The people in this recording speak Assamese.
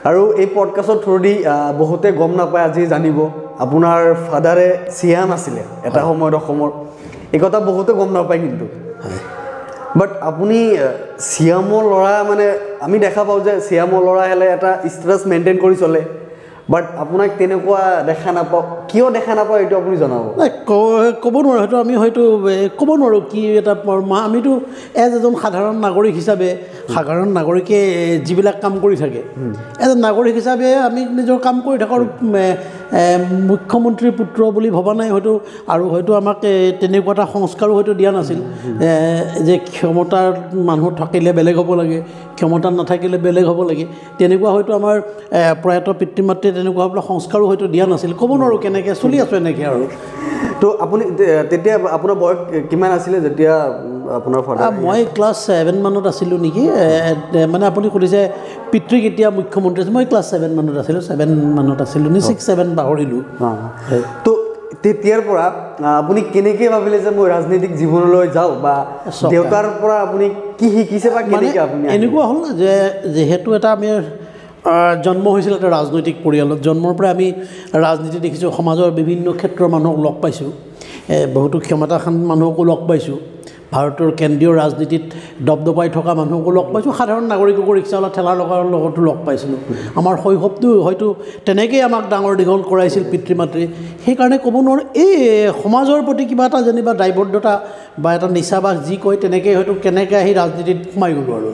আৰু এই পডকাষ্টৰ থ্ৰুদি বহুতে গম নাপায়, আজি জানিব আপোনাৰ ফাদাৰে চিয়াম আছিলে এটা সময়ত অসমৰ, এই কথা বহুতে গম নাপায় কিন্তু। বাট আপুনি চিয়ামৰ ল'ৰা, মানে আমি দেখা পাওঁ যে চিয়ামৰ ল'ৰা হ'লে এটা ষ্টেটাছ মেইনটেইন কৰি চলে, বাট আপোনাক তেনেকুৱা দেখা নাপাওঁ। কিয় দেখা নাপাওঁ এইটো আপুনি জনাব? নাই, ক'ব নোৱাৰোঁ, হয়তো আমি হয়তো ক'ব নোৱাৰোঁ কি এটা। আমিতো এজ এজন সাধাৰণ নাগৰিক হিচাপে, সাধাৰণ নাগৰিকে যিবিলাক কাম কৰি থাকে, এজন নাগৰিক হিচাপে আমি নিজৰ কাম কৰি থাকোঁ। আৰু মুখ্যমন্ত্ৰীৰ পুত্ৰ বুলি ভবা নাই হয়তো, আৰু হয়তো আমাক তেনেকুৱা এটা সংস্কাৰো হয়তো দিয়া নাছিল যে ক্ষমতাৰ মানুহ থাকিলে বেলেগ হ'ব লাগে, ক্ষমতা নাথাকিলে বেলেগ হ'ব লাগে। তেনেকুৱা হয়তো আমাৰ প্ৰয়াত পিতৃ মাতৃয়ে তেনেকুৱা সংস্কাৰো হয়তো দিয়া নাছিল। ক'ব নোৱাৰোঁ কেনেকৈ চলি আছোঁ এনেকৈ আৰু। তো আপুনি তেতিয়া আপোনাৰ বয়স কিমান আছিলে যেতিয়া আপোনাৰ ফাদাৰ? মই ক্লাছ 7 মানত আছিলোঁ নেকি। মানে আপুনি সুধিছে পিতৃ কেতিয়া মুখ্যমন্ত্ৰী আছিল, মই ক্লাছ 7 মানত আছিলোঁ, 7 মানত আছিলোঁ নে 6 7 পাহৰিলোঁ। তো তেতিয়াৰ পৰা আপুনি কেনেকৈ ভাবিলে যে মই ৰাজনৈতিক জীৱনলৈ যাওঁ, বা দেউতাৰ পৰা আপুনি কি শিকিছে বা কেনেকৈ আপুনি? এনেকুৱা হ'ল যে যিহেতু এটা আমি জন্ম হৈছিল এটা ৰাজনৈতিক পৰিয়ালত, জন্মৰ পৰাই আমি ৰাজনীতি দেখিছোঁ, সমাজৰ বিভিন্ন ক্ষেত্ৰৰ মানুহক লগ পাইছোঁ, বহুতো ক্ষমতাশান মানুহকো লগ পাইছোঁ, ভাৰতৰ কেন্দ্ৰীয় ৰাজনীতিত দপদপাই থকা মানুহকো লগ পাইছোঁ, সাধাৰণ নাগৰিককো ৰিক্সাৱালা ঠেলাৰ লগতো লগ পাইছিলোঁ। আমাৰ শৈশৱটো হয়তো তেনেকৈয়ে আমাক ডাঙৰ দীঘল কৰাইছিল পিতৃ মাতৃ। সেইকাৰণে ক'ব নোৱাৰোঁ, এই সমাজৰ প্ৰতি কিবা এটা যেনিবা দায়বদ্ধতা বা এটা নিচা বা যি কয় তেনেকৈ হয়তো কেনেকৈ আহি ৰাজনীতিত সোমাই গ'লোঁ আৰু।